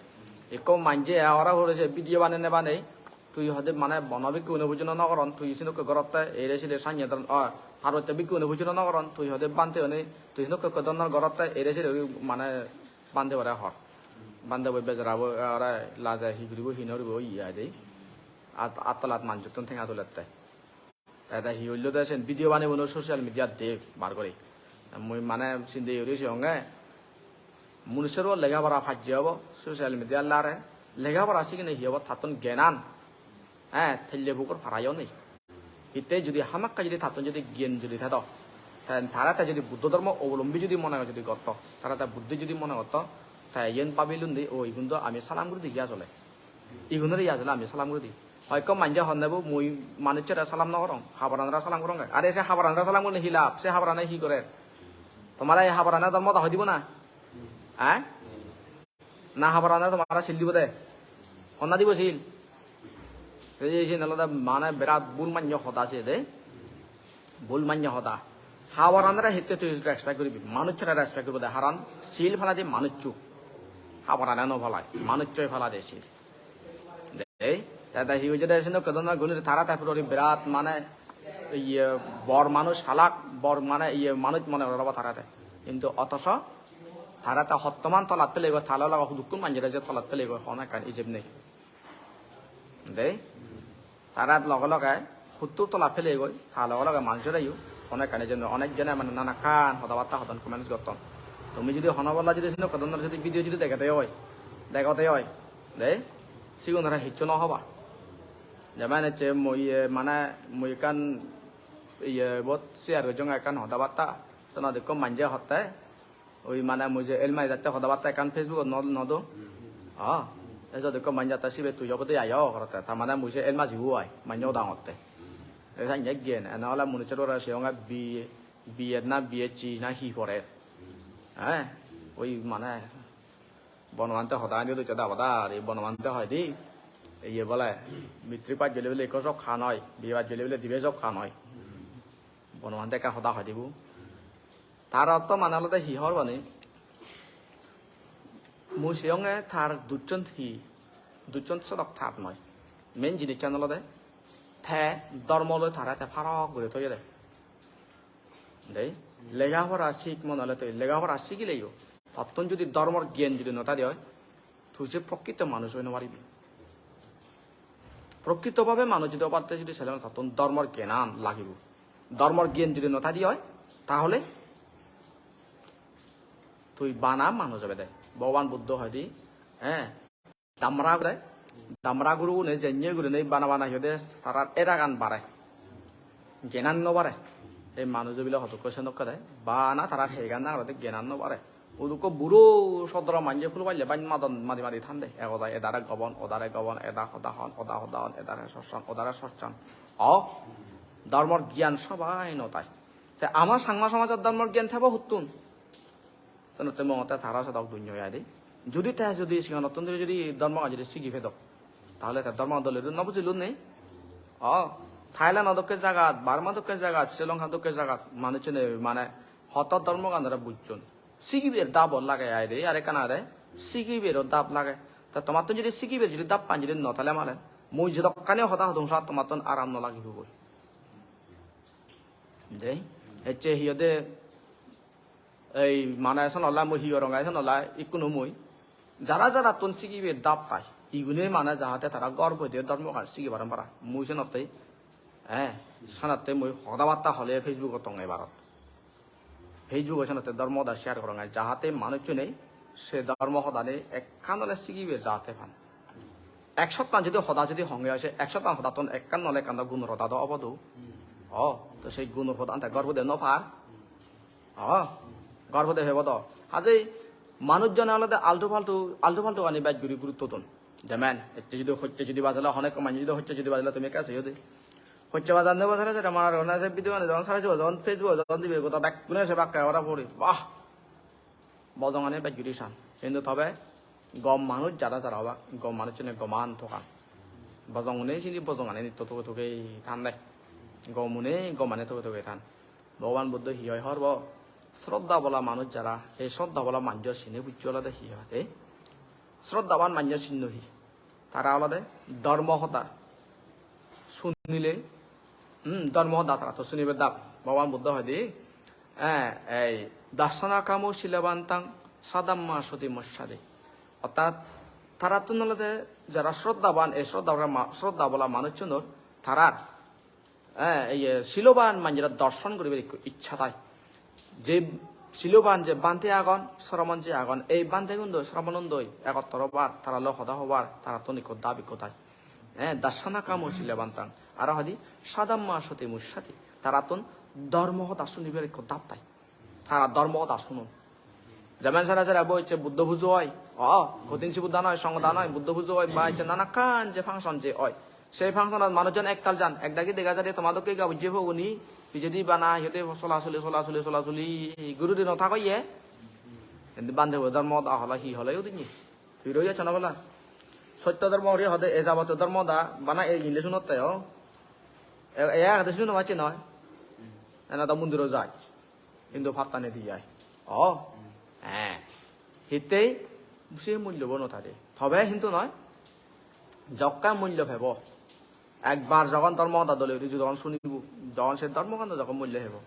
Ikko manje ora hure se video banei banei, tui hoide mane bono bhikkhu une pujono no goron, tui sinokke gorotte ere sire sanye don, o, Parbotte bhikkhu une pujono no goron, tui hoide bhante une, tui sinokke ekko donnor gorotte ere sire uri mane bhante bore hor. Bhante boi bejara bo ore laje hi guribo, hi no guribo, oye ai de. At, attolat manjottun tenga tulette. Te, te hi hoillo de sen video banei bonoi social media-t de bar guri. Mui mane sinde guri siyonge, munusor bo lega pora pajje obo, social media lare, lega pora sigine hi obo, tattun gyanan, eh, telle pukur parayo nei. Hitte jodi hamakkai jodi tattun jodi gyan jodi thedo, te tara te jodi Buddho dhormo obolombi jodi mone jodi gotto, tara te Buddho jodi mone gotto, te iyen babilun de, o, igun do ami salam guri di, hi asole? Igunore hi asole ami salam guri di? Hoyekko manje honne bo, mui manuchchore salam no gorong, habaranore salam gorong. Are se habaranore salam gorine hi lab? Se habarane hi gorer? Tomare ei habarane dhormo hoda hoi dibo na? Eh? Na habarane tomare sil dibo de? Honna dibo sil? Ei je siyen olode mane birat bhul manye hoda se de. Bhul manye hoda. Habaranore hitte tui respect guribi? Manuchchore respect guribo de. Haran sil palai de manuchcho. Habarane no palai. Manuchchoi palai de sil. Ei, te, te hi hoyede senokke dhoronor guni tara te purori birat mane iye bor manuj, halak bor mane iye manuj mone goror obo tara te. Hintu otoso tara te hottoman tolat pelegoi, ta loge loge hudukkun manjore je tolat pelegoi, hono ekkan ijeb nei. Dei, tara loge loge huttur tolat pelegoi, ta loge loge manjore yo hono ekkan ijeb nei. Onek jone mane nanakkan hoda batta hodon, comments gotton. Tumi jodi hono bolla jodi senokke dhoronor jodi video jodi degede oi, degode oi, dei, sigunore hissu no hoba. Jemon ecche mui, eh, mane mui ekkan iye bot share gojjong ekkan hoda batta. Senot ekko manje hotte, oi mane mui je el maji jatte hoda batta ekkan Facebook-ot no, no do. Ah, te sot ekko manje hotte sibe tui obode ai o gorotte. Ta mane mui se el majibo ai, manje odangotte. Te sanye gyan, ene ole munuchor ore siyonge B, B Ed na B H C na hi porer. Eh, oi mane Bonobante hoda ani do chada bada, are Bonobante hoide, iye bole, matric pass gole bole ekko sok han oi, B A pass gole bole dibe sok han oi. Bonobante ekka hoda hoide bo. Tar ortho mane olode hi hobor pani? Mui siyonge tar dusson hi, dusson sodok tar noi. Main jinissan olode te dhormo loi tare te parok guri toyede. Dei, lega pora sik mone ole tui, lega pora sigileyo, tottun jodi dhormor gyan jodi no thadi oi, tui je prokrito manuj oi no paribi. Prokrito bhabe manuj jodi obatte jodi sele tottun dhormor gyanan lagibo. Dhormor gyan jodi no thadi oi, tahole tui bana manuj obede. Bhogoban Buddho hoide, eh, Damra gure, damra gurugune jennye gurinei bana bana hi hoide tarar eragan bare. Gyanan no bare. Ei manujo bile hodokke senokke de, bana tarar hegan dangor de gyanan no bare. Udukko buro sodro manje pul palle baj madon madi madi thande. Egodai edare gobon, odare gobon, eda hoda hon, oda hoda hon, edare sossan, odare sossan. O, dhormor gyan sobai no tai. Te ama Changma somajot dhormor gyan thebo huttun? Senotte mongotte tara sodok dunyo ai de. Judi te judi sigonottun dhuri judi dhormogan judi sigi pedok, tahole te dhormogan dole dun no bujilun ni? O, Thailand o dokke jagat, Burma dokke jagat, Sri Lanka dokke jagat, manuchchune mane hoto dhormoganore bujjon. Sigiber dabo lage ai de, arekkan age, sigibero dab lage. Ta tomattun judi sigiber judi dabban judi no thale male, mui jedokkani hoda hodong sa tomattun aram no lagibo goi. Dei, ecche hi hoide, ei mane sonolla mui hi gorong ai sonolla ikkunu mui. Jara jarattun sigibe dap pai. Igune mane jahate tara gor boide dhormogan sigi paron para. Mui senotte, eh, senotte mui hoda batta hole Facebook-ot tong ebarot. Facebook-ot senotte dhormo hoda share gorong ai. Jahate manuchchune se dhormo hodani ekkan ole sigibe jate pan. Ek sottan jodi hoda jodi honge oi, se ek sottan hodattun ekkan nole ekkan do gunor hoda do obo do. O, to sei gunor hodan te gorbo de no par. O, gorbo de hebo do. Hajei manuj jone olode altu faltu, altu faltu gani bej guri gurutto don. Jemen, ecche jodi hocche jodi bajele, honekko manje jodi hocche jodi bajele, tumi ekka seyo de. Hocche bajan nebo sare sare manar hona se video ani don, sare se bajan, Facebook bajan dibe, goda bekkune se bakke ora puri. Bah! Bojongani bej guri san. Hintu tobe gom manuj jara jara obak, gom manuchchune goman togan. Bojongune sini bojongani nitto toge toge than de. Gomune gomane toge toge than. Bhogoban Buddho hi hoi horbo? Sroddha bola manuj jara, ei sroddha bola manjor sini bujjo olode hi hoide? Sroddhaban manjor sinno hi? Tara olode dhormo hoda sunile, hmm, dhormo hoda tara to sunibe dap. Bhogoban Buddho hoide, eh, ei dassana kamo silabantang sadhamma soti mossade. Ortat tarattun olode jara sroddhaban, ei sroddha bola ma-, sroddha bola manuchchunor tarar, eh, iye, siloban manjore dorson guribar ikko iccha thai. Je siloban je bhante agon, sromon je agon, ei bhantegundoi, sromonundoi egottor obar, tara loi hoda hobar, tarattun ikko dap ikko thai. Eh, dassana kamo silabantang. Aro hoide, sadhamma soti mossade. Tarattun dhormo hoda sunibar ikko dap thai. Tara dhormo hoda sunon. Jemen sara sara bo icche Buddho pujo oi. O, kothin sibor dan oi, songho dan oi, Buddho pujo oi, ba icche nanakkan je function je oi. Sei function-ot manuchchun ektal jan, ekdagi dega jade toma dokke gabujje poguni, pijedi bana, hiyede sola soli, sola soli, sola soli, guri di no thak oye. Indi bhante bo dhormo hoda holo, hi holo udinye. Hi roi acho na bola? Sotto dhormo hori hode, e jabotiyo dhormo hoda, bana e inle sunotte o. E, e agede suni no pacche noi. Ena do mondiro jai. Hintu patta nei de ai. O? Eh. Hittei se mullo bo no thade. Tobe hintu noi. Jokke mullo pebo. Ekbar jogon dhormo hoda dole guri jogon sunibo, jogon se dhormogan jogon mullo pebo.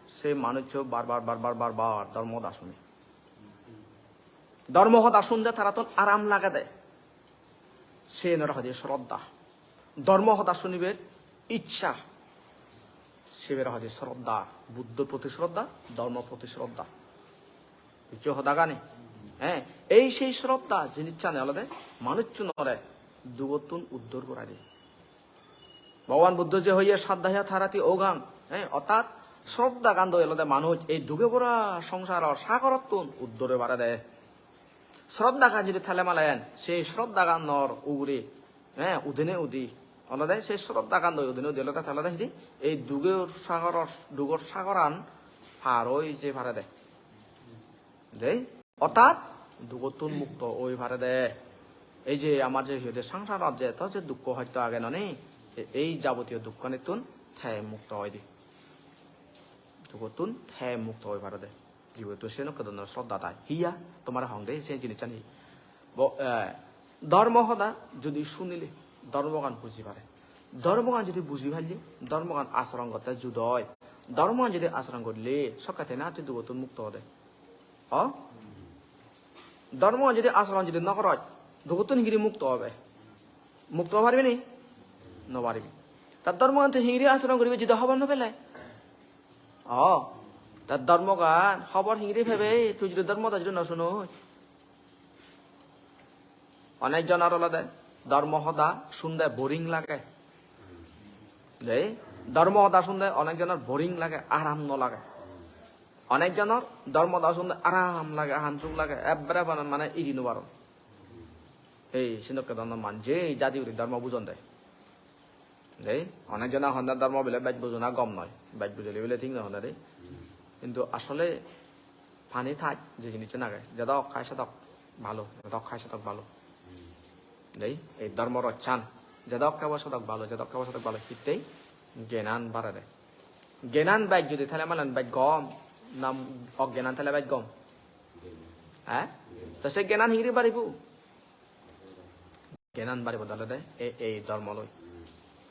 Se manuchcho bar bar, bar bar, bar bar dhormo hoda suni. Dhormo hoda sunde tarattun aram lagede. Siyenore hoide sroddha. Dhormo hoda sunibar iccha. Sibere hoide sroddha. Buddho proti sroddha, dhormo proti sroddha. Bujjo hodagani? Eh, ei sei sroddha jinissani olode manuchchunore dugottun uddor gorai de. Bhogoban Buddho je hoye saddhaya tarati ogang, eh, ortat sroddhagan doi olode manuj ei duge bora songsaror sagorottun uddor oi pare de. Sroddhagan jodi thele malen, sei sroddhaganor ugure, eh, udine udi, olode sei sroddhagan doi udine udi olode thele de hidi, ei dugor sagoror, dugor sagoran par oi jei pare de. Dei? Ortat dugottun mukto oi pare de. Ei je amar je hi hoide songsarot je to je dukko hosto age noni, e-, ei jabotiyo dukkanittun te mukto oi de. Dugottun te mukto oi pare de. Jibottun senokke dhoronor sroddha thai. Hiya, tomare hong de, se jinissan hi? Bo-, eh, dhormo hoda jodi sunile, dhormogan buji pare. Dhormogan jodi buji palle, dhormogan acharon gotte judo oi. Dhormogan jodi acharon golle, sokke tene attun dugottun mukto ode. O? Dhormogan jodi acharon jodi no goroj, dugottun hingiri mukto obe? Mukto obe paribe ni? No paribe. Ta dhormogan tui hingiri acharon guribe jodi hobor no pele? O, ta dhormogan hobor hingiri pebe, tui jodi dhormo hoda jodi no sunoj. Onek jonor olode dhormo hoda sunde boring lage. Dei, dhormo hoda sunde onek jonor boring lage, aram no lage. Onek jonor dhormo hoda sunde aram lage, ahan suk lage, ekkere mane, mane iri no paron. Ei, senokke dhoronor manje jadi guri dhormo bujon de. Dei, onek jone honde dhormo bile bej bujona gom noi, bej bujile bile thik noi honde dei. Hintu asole pani thaj je jinissan age, jedok khai sedok bhalo, jedok khai sedok bhalo. Dei, ei dhormo rojchan, jedok hebo sedok bhalo, jedok hebo sedok bhalo, hittei gyanan barede. Gyanan bej jodi thele malen bej gom, na ogyanan thele bej gom? He? To se gyanan hingiri baribo? Gyanan baribode olode ei, ei dhormo loi.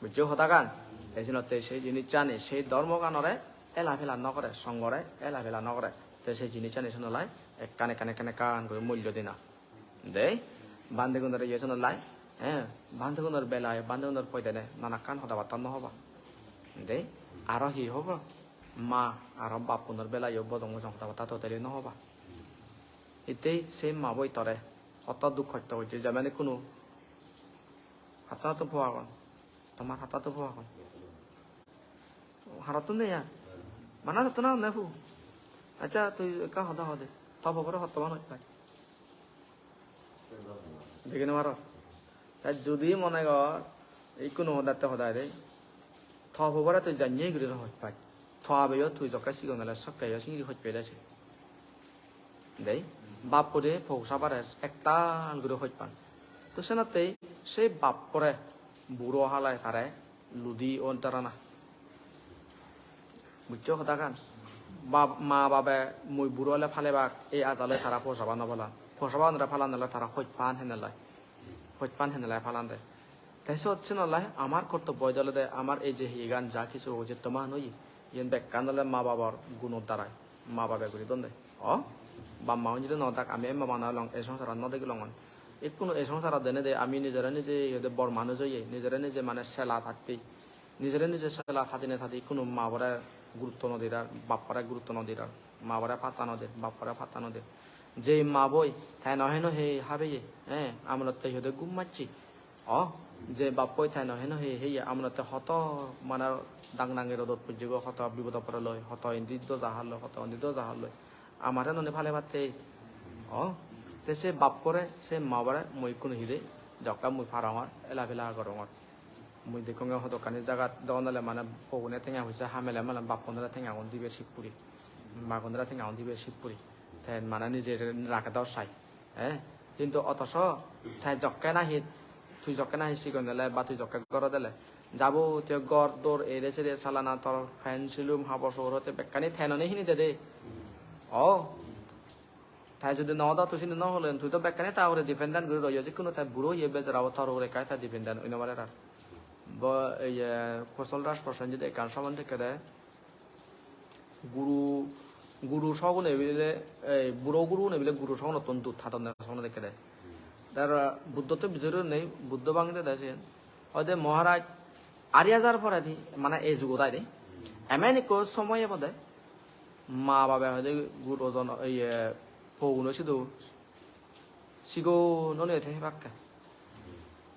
Bujjo hodagan? Ei jenotte sei jinissani, sei dhormoganore ela pela no gore, songhore ela pela no gore. Te sei jinissani sonolai ekkan, ekkan, ekkan, ekkan guri mullo dina. Dei, bhantegunore iye sonolai, eh, bhantegunor belai, bhantegunor poidene nanakkan hoda batta no hoba. Dei, aro hi hobo? Ma, aro bappunor belayo bodong bojong hoda batta totally no hoba. Hittei se maboi tore hoto duk hosto gocche, jemon ikkunu hatta hatta po agon, tomar hatta hatta po agon. Harottun de ya. Mana harottun agonne pu. Accha, tui ekka hoda hode. To pobore hottoman hoj pai. Degi no paro. Ta judi mone gor, ikkunu hodatte hodai de. To pobore tui janye guri hoj pai. To abeyo tui jokke sigon ole sokke yo singiri hoj pai de se. Dei, bappore po sabare ektal guri hoj pan. To senotte se bappore buro halai tare ludi o darana. Bujcho hodagan? Bab-, ma babe mui buro ole palebak, ei aja loi tara po saba no palan. Po saba onore palan ole tara hoj pan heneloi. Hoj pan heneloi palan de. Te sot sen ole amar kortobbo oide olode amar ei je hiyegan ja kisu jetto mahan oye, iyen bekkan ole ma babor guno darai, ma babe guri don de. O, bap ma un jodi no dak, ami emma bana olong, ei songsarot no degilongon. Ikkunu ei songsarot denede ami nijore nije iyede bor manuj oye, nijore nije mane sela thatte, nijore nije sela thadine thadi ikkunu ma bore gurutto no dir ar, bap bore gurutto no dir ar, ma bore patta no dir, bap bore patta no dir. Je ma boi, te no heno he habeye, eh, amolotte iyede gum macche. O, je bappoi tai no heno he, heye amolotte hoto mane dang dangi rodot pujjego, hoto bipodo pore loi, hoto indi doja har loi, hoto undi doja har loi. Amare noni pale batte. O, te se bappore, se mabore mui ikkunu hide, jokke mui parongor, ela pela gorongor. Mui dekkonge hodokkani jagat dogon ole mane pogune tenga poisa hamele mane bappunore tengagun dibe sip puri. Magunore tengagun dibe sip puri. Te mane nije rage do sai. Eh, hintu otoso te jokke nahi, tui jokke nahi sigon ele ba tui jokke gorot ele, jabotiyo gor dor ere sere salana tor pen silum habor sugor hotte bekkani te nonei hini dede. O, te judi no odo tui sindi no holen, tui do bekkani ta ugure dependent guri royo, jikkunu te buro oye bejara obo tor ugure ekka te dependent oi no parer ar. Bo, iye, Kosol Raj Prasen judi ekkan somon dekkede, guru, guru sogune bile, ei, buro gurune bile guru sogunottun dud hadonne sogune dekkede. Tar Buddhottun bidire nei, Buddho bangede de siyen. Hoide Maharaj ari hajar poredi, mane ei jugot aide. Emen ekko somoy ebode, ma babe hoide gurojon, iye, poguno sidu sigon onei thebakke.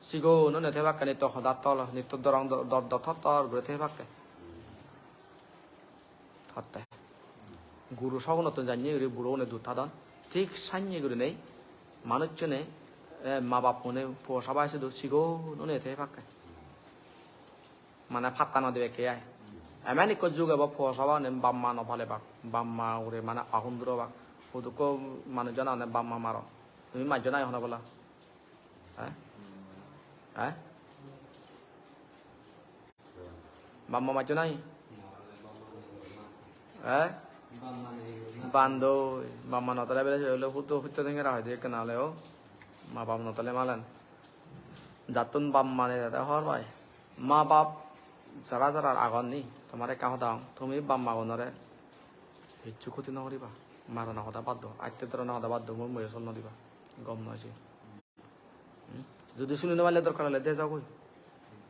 Sigon onei thebakke, nitto hoda tol, nitto dorong do-, dor dor thor thor guri thebakke. Hotte. Guru sogunottun janye guri buro une dud hadon. Thik sanye gurinei manuchchune, eh, ma bappune po sabai sidu sigon onei thebakke. Mane patta no dibekke ai. Emen ekko jug ebo po saba hone bap ma no palebak, bap ma ugure mane ahunduro bak. Hudukko manuj jana hone bap ma maron. Tumi majjo nahi hono bola? Eh? Eh? Bap ma majjo nahi? Eh? Bando, bap ma no tale bele se hule hutto hutto dengera hoide ekkena hole o. Ma bap no tale malen. Jattun bap ma nei tade hobor pai. Ma bap jara jara agon ni, tomare ekkan hoda hong, tumi bap magunore hissu khoti no guriba. Marana hoda bad do, atte dorana hoda bad do, mui moyo sol no diba. Gom noi se. Hmm? Judi suni no palle dorkar ole de jagoi.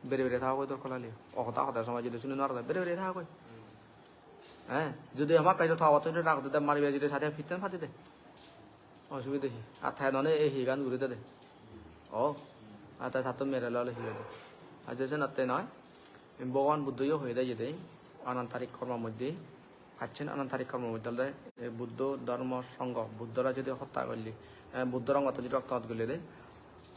Bere bere thagoi dorkar ole. O hoda hoda somoi judi suni no parode, bere bere thagoi. Eh, judi hamakkai to thagotto judi rag de, mari bej judi sade pitten padi de. Osubide hi? Ar te none ei higan guri dede. O, ar te tattun mere lole hi obo? Ar je senotte noi, Bhogoban Buddho yo hoyede jede, anantarik kormo moddhe, pacchen anantarik kormo moddhe olode, ei Buddho, Dhormo, Songho, Buddhore jodi hotta golle, eh, Buddho rongottun jodi rokto hot golle de,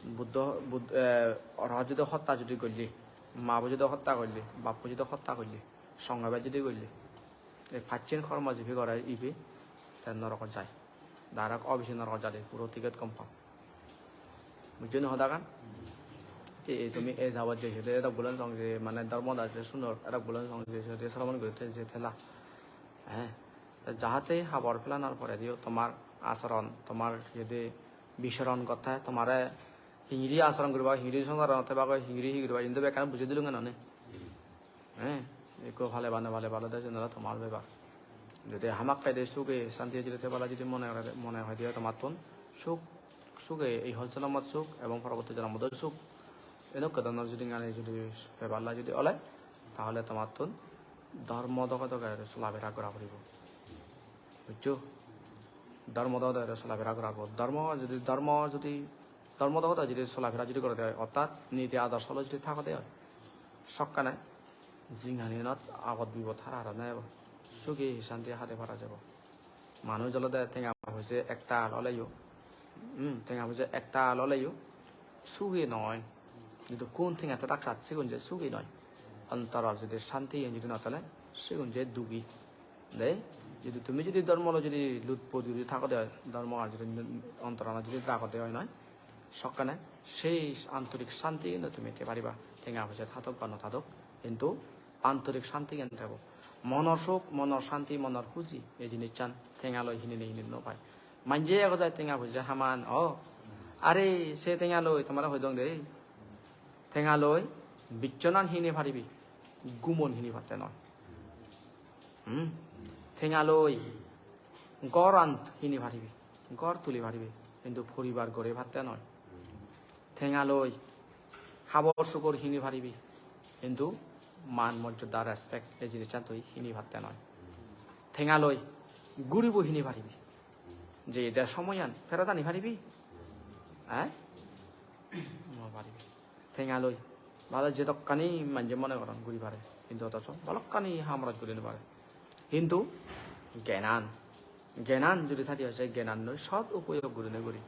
Buddho, Bud-, eh, Orhot jodi hotta jodi golle, mabo jodi hotta golle, bappo jodi hotta golle, Songho bej jodi golle, ei pacchen kormo jibe gore ibe, te norokot jai. Direct obisi norokot jade, puro ticket confirm. Bujjo ni hodagan? Te ei tumi ei jabot je sede edok bulan song je, mane dhormo da je sunor, edok bulan song je sede sromon guri te je thela. Eh, te jahate habor pelanar porediyo tomar asoron, tomar jede bisoron gotte, tomare hingiri asoron guriba, hingiri songsaron thebagoi, hingiri hi guriba, indi bekkan bujei dilunge none. Eh, ekko pale bana pale bana de, siyen olode tomar bepar. Jodi hamakkai de suge santiye jodi thebala jodi mone gore, mone hoide tomattun suk, suge ei hon jonomot suk ebong poroborti jonomot suk, enokko dhoronor jodi ngani jodi peballa jodi ole, tahole tomattun dhormo doge doge solafera gora puribo. Bujjo? Dhormo dogode oi solafera gorabo. Dhormo jodi, dhormo jodi, dhormo dogode oi jodi solafera jodi gorode oi, ortat niti adorsho loi jodi thagode oi, sokkene jinghaniyanot abot bibot hara hara no obo. Sugi santi hade para jebo. Manuj olode tenga poise ektal oleyo, hmm, tenga poise ektal oleyo sugi noi. Jidukkun tenga tedak sat, sigun je sugi noi. Ontoror jodi santi iyen jodi no thele, sigun je dugi. De, jodi tumi jodi dhormo loi jodi lutpot guri thagode oi, dhormo ar jodi ontorano jodi ragode oi noi, sokkene sei antorik santi hintu tumi te pariba. Tenga poise thadok ba no thadok, hintu antorik santigan thebo. Monor suk, monor santi, monor huji, ei jinissan tenga loi hinine hini no pai. Manje ego jai tenga poise haman, o, are se tenga loi tomare hoi dong de, tenga loi bichonan hini paribi, gumon hini patte noi. Hmm? Tenga loi goran hini paribi, gor tuli paribi, hintu poribar gori patte noi. Tenga loi habor sugor hini paribi, hintu man mojjoda respect ei jinissan tui hini patte noi. Tenga loi guribo hini paribi, je ede somoyan ferot ani paribi? Eh? No paribi. Tenga loi bhalo jedokkani manje mone goron guri pare, hintu othocho balokkani hamraj guri no pare. Hintu gyanan, gyanan jodi thadi oi, se gyanan loi sot upoyog gurine guri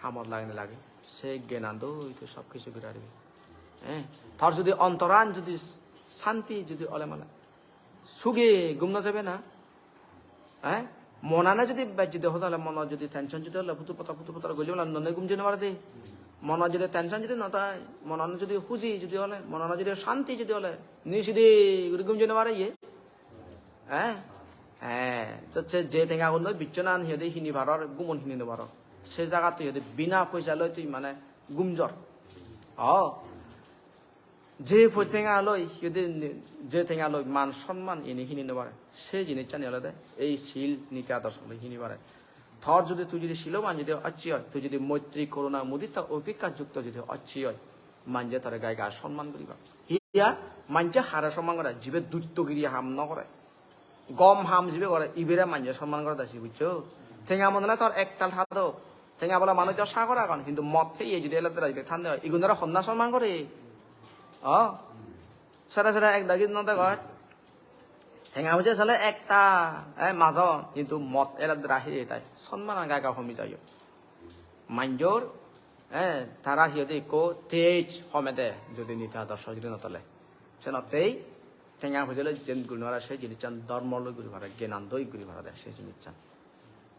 hamot lagine lage, se gyanan doi tui sob kichu guri paribi. Eh, tor jodi ontoran jodi santi jodi ole male, suge gum no jebe na? Eh? Monane jodi bej jodi hodale, mono jodi tension jodi ole, putur putur putur putur guli male none gum jei no pare de. Mono jodi tension jodi no thai, monane jodi huji jodi ole, monane jodi santi jodi ole, nishide guri gum jei no pare ye. Eh? Eh, to se je tenga gun noi bichonan hiyode hini paror, gumon hini no paror. Se jagat tui hiyode bina poisa loi tui mane gum jor. O. Je poi tenga loi, hiyode ni-, je tenga loi man sonman ini hini no pare. Se jinissani olode ei sil niti adorsho loi hini pare. Tor jodi tui jodi siloban jodi occhi oi, tui jodi moitri, koruna, mudita, upekka jukto jodi occhi oi, manje tore gai gai sonman guriba. Hiya, manje hare sonman gore, jibe dutto giri ham no gore. Gom ham jibe gore, ibere manje sonman gorede se, bujcho? Tenga mone ole tor ektal thado. Tenga bole manuj do sagor agon, hintu mot heye jodi elot dera jodi thande oi, igunore honna sonman gore? O? Sere sere ek dagi no degoj? Tenga poisa sale ekta, eh, majon, hintu mot elot dera heye tai. Sonman gai gai homi jai. Manjor, eh, tara hiyode ikko tej homede, jodi niti adorsho jodi no thole. Senottei tenga poisa loi jen guri no pare, se jinissan dhormo loi guri pare, gyanan doi guri pare de se jinissan.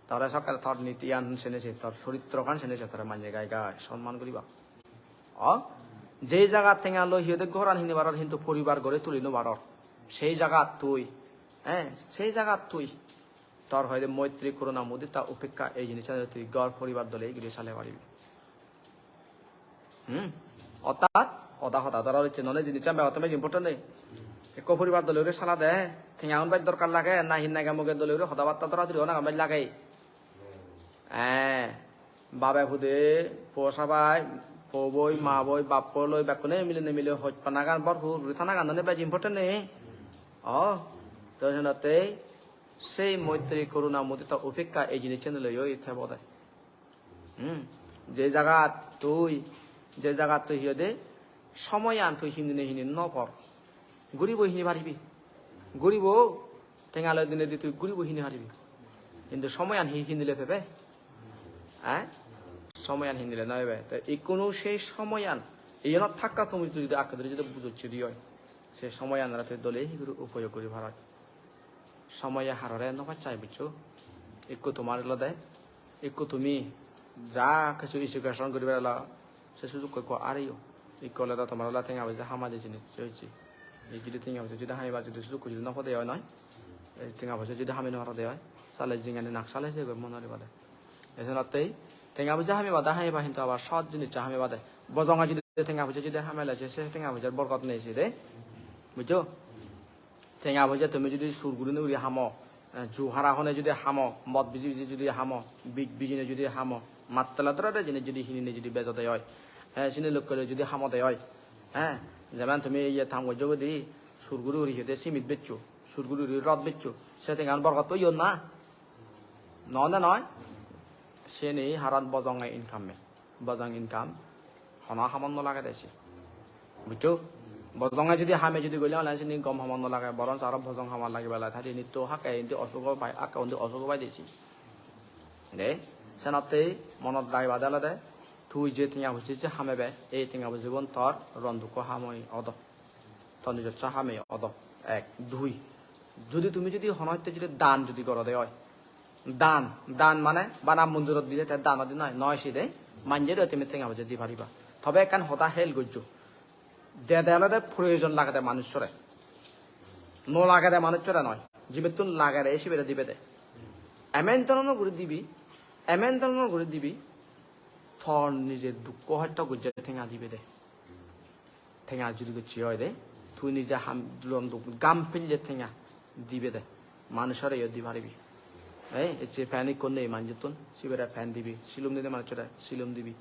Tore sokke tor nitiyan sene se, tor choritrogan sene se, tore manje gai gai sonman guriba. O, je jagat tenga loi hiyode goran hini paror, hintu poribar gori tuli no paror, sei jagat tui, eh, sei jagat tui tor hoide moitri, koruna, mudita, upekka ei jinissan tui gor poribar dole guri sale paribi. Hmm? Ortat, hoda hoda dora rocche, nole jinissan begottun bej important nei. Ekko poribar dole guri salade, tengaun bej dorkar lage, na hi nage muge dole guri hoda batta dora duri onagan bej lage. Eh, babe hude, po sabai, po boi, ma boi, bappo loi, bekkune mile nimile hojpanagan, bor hur guri thanagan nole bej important nei. O, to senottei sei moitri, koruna, mudita, upekka ei jinissan loiyo thebo de. Hmm. Je jagat tui, je jagat tui hiyode, somoyan tui hindine hini no por. Guribo hini paribi. Guribo, tenga loi dinedi tui guribo hini paribi. Hintu somoyan hi hindile pebe? Eh? Somoyan hindile no pebe. Te ikkunu sei somoyan, iyenot thakka tumi jodi akke duri jodi bujocche di oi, se somoyanore tui dole hi guri upoyog guri paroj. Somoye harore no pacchai, bujcho? Ikko tomar olode, ikko tumi ja kichu education guribar ela se sujukko ikko areyo. Ikko olode tomar ola tenga poisa hamai de jinis se hoiche. Ei jodi tenga poisa jodi hamibar jodi sujukko jodi no pode oi noi, ei tenga poisa jodi hami no parode oi, sale jingani nak sale se goi mon ori bade. Ei senottei tenga poisa hami bade hamiba, hintu abar sot jinis hami bade. Bojonga jodi tenga poisa jodi hamele se, se tenga poisar borgot nei se de. Bujcho? Tenga poisa tumi jodi sur gurinei guri hamo, eh, ju hara honei jodi hamo, mod biji biji jodi hamo, bij bijinei jodi hamo, mattela dora de jinis jodi hinine jodi bejode oi, eh, sini lokke loi jodi hamode oi, eh, jemon tumi iye tham gojjo godi sur guri guri hiyede simit bejcho, sur guri guri rod bejcho, se tengan borgot oyon na? No, na noi? Siyeni haron bojonge income, bojong income hono hamot no lagede se. Bujjo? Bojonge judi hame judi golle mane siyeni gom hamot no lage, boronso aro bojong hamot lagibele thai de, nitto hakke indi osugo pai, hakke undi osugo pai de se. De, senotte monot ragibade olode tui je tenga poije je hamebe, ei tenga poijegun tor ron dukko hamoi odo. Tor nijosso hamei odo. Ek, dui. Judi tumi judi hono hitte judi dan judi gorode oi, dan, dan mane bana mondirot dile te dan odi noi, noi side, manjere tumi tenga poije di pariba. Tobe ekkan hoda hel gojjo. Dede olode proyojon lagede manussore. No lagede manussore noi. Jibettun lagede sibere dibede. Emen dhoronor guri dibi, emen dhoronor guri dibi, tor nije dukko hosto gojje tenga dibede. Tenga judi gocche oi de, tui nije ham dulon duk gam pille tenga dibede. Manusore yo di paribi. Ei, ecche pen ikko nei manjottun, sibere pen dibi, silum dide manusore, silum dibi.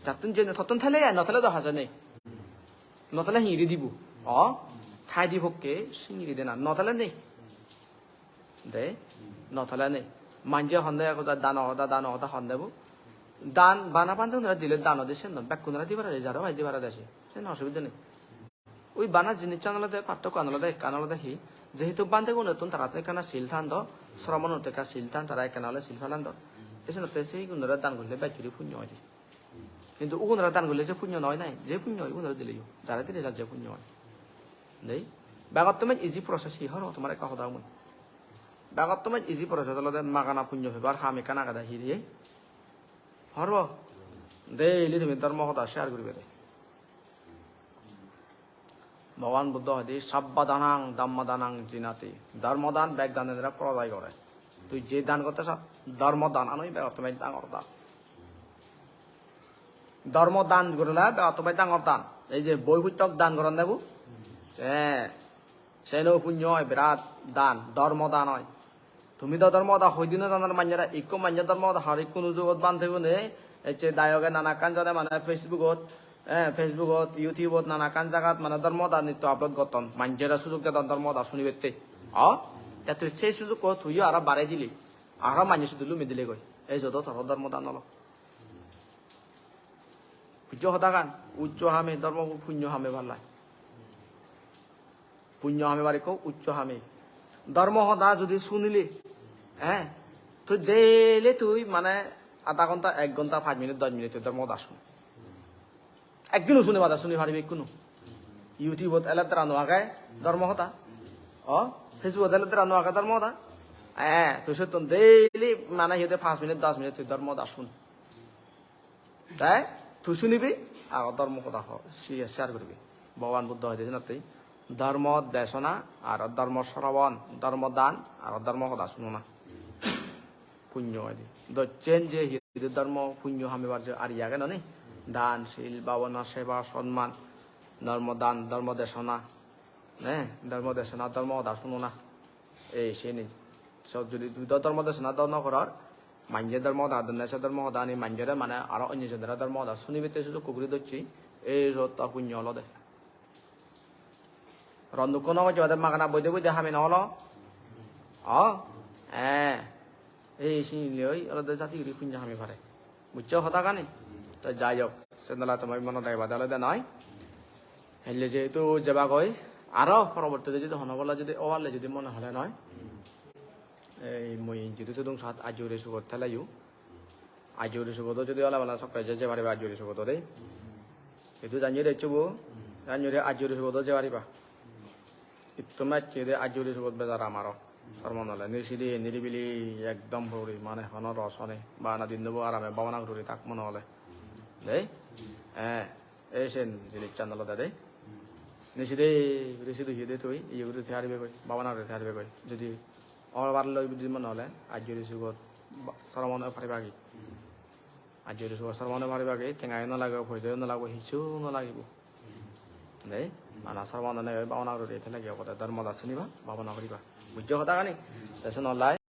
Tattun jene tottun thele ai, no thele do haja nei. No thele hingiri dibo. O, thai di pokke singiri dena, no thele nei. De, no thele nei. Manje honde eko da dano hoda, dano hoda honde bu. Dan bana bande unore dile dano de sen no, bekkunore di parade, jaro pai di parade se. Sen osubide nei. Ui bana jinissan olode, parthokkoan olode, ekkan olode hi, jehetu bhantegunottun tara to ekkana sil than do, sromonot ekka sil than, tara ekkana ole sil palan do. Esenotte seigunore dan golle bej guri punyo oide. Hintu ugunore dan golle je punyo noi nai, je punyo oi ugunore dileyo, jare dile jar je punyo oi. Dei, begottun bej easy process hi horo, tomare ekka hoda mui. Begottun bej easy process olode magana punyo pebar ham ekkan agede hi de. Horbo? Daily tumi dhormo hoda share guribe de. Bhogoban Buddho hoide, "Sabba danang dhamma danang jinati." Dhormo dan, bek dan dinore prodai gore. Tui je dan gotte sas, dhormo dan anoi begottun bej dangor dan. Dhormo dan gorile begottun bej dangor dan. Ei je boi pustok dan goronde bu, eh, seno punyo oi, birat dan, dhormo dan oi. Tumi do dhormo hoda hoi di no janor manjore, ikko manje dhormo hoda hor ikkunu jugot bhantegune, ecche dayoge nanakkan jone mane Facebook-ot, eh, Facebook-ot, YouTube-ot nanakkan jagat mane dhormo hoda nitto upload gotton. Manjore sujog dedon dhormo hoda sunibette. O? Te tui sei sujogko tuiyo aro barei dili. Aro manje sudu lumi dilegoi. Ei jodo toro dhormo dan olo. Bujjo hodagan? Uccho hame, dhormo punyo hame pallai. Punyo hamebar ikko uccho hame. Dhormo hoda judi sunile, eh, tui daily tui mane adha ghonta, ek ghonta, pach minute, dos minute tui dhormo hoda sun. Ekdino suni bade suni paribe ikkunu. YouTube-ot ele dara no age dhormo hoda. O, Facebook-ot ele dara no age dhormo hoda. Eh, tui sottun daily mane hi hoide pach minute, dos minute tui dhormo hoda sun. Te tui sunibi, aro dhormo hoda ho, siye share guribi. Bhogoban Buddho hoide senotte, dhormo desona, aro dhormo srobon, dhormo dan, aro dhormo hoda sunona. Punyo hoide. Dossen je hi hoide dhormo punyo hamebar je ari age noni? Dan, sil, bhabona, seba, sonman, dhormo dan, dhormo desona. Ne, dhormo desona, dhormo hoda sunona. Ei siyeni. So, judi tui do dhormo desona do no goror, manje dhormo hoda hodonne, se dhormo hodani manjore mane aro onyo jonore dhormo hoda sunibette sujukko guri docche, ei sot to punyo olode. Rondukko no gocche bade magana boide boide hami no olo. O? Eh. Ei sini loi olode jati guri punyo hami pare. Bujjo hodagani? To jai hok, sendala tomar monot raibade olode noi. Helle jehetu jebagoi, aro porobortite jodi hono bola jodi oballe jodi mone hole noi, ei mui jidu tudung sat ajuri sugot teleyo, ajuri sugot jodi ole bala sokke je je pariba ajuri sugot de. Idu janjire ecchubo, janjire ajuri sugot je pariba. Itto macche de ajuri sugot bejar amaro. Sormon ole niridi, niribili, ekdom puri, mane hono ros hone. Bana din dobo arame bhabana guri tak mone ole. Dei? Eh, ei sen jinissan olode dei. Niridi, risi du hide tui, iye guri thei paribe goi, bhabana guri thei paribe goi. Jodi obar loi jodi mone ole, ajuri sugot ba-, sormon oi paribagi. Ajuri sugot sormon oi paribagi, tengayo no lagibo, poisayo no lagibo, hissu no lagibo. Dei, bana sormon oi, bhabana guri thei lage obode, dhormo hoda suniba, bhabana guriba. Bujjo hodagani? Te sen olai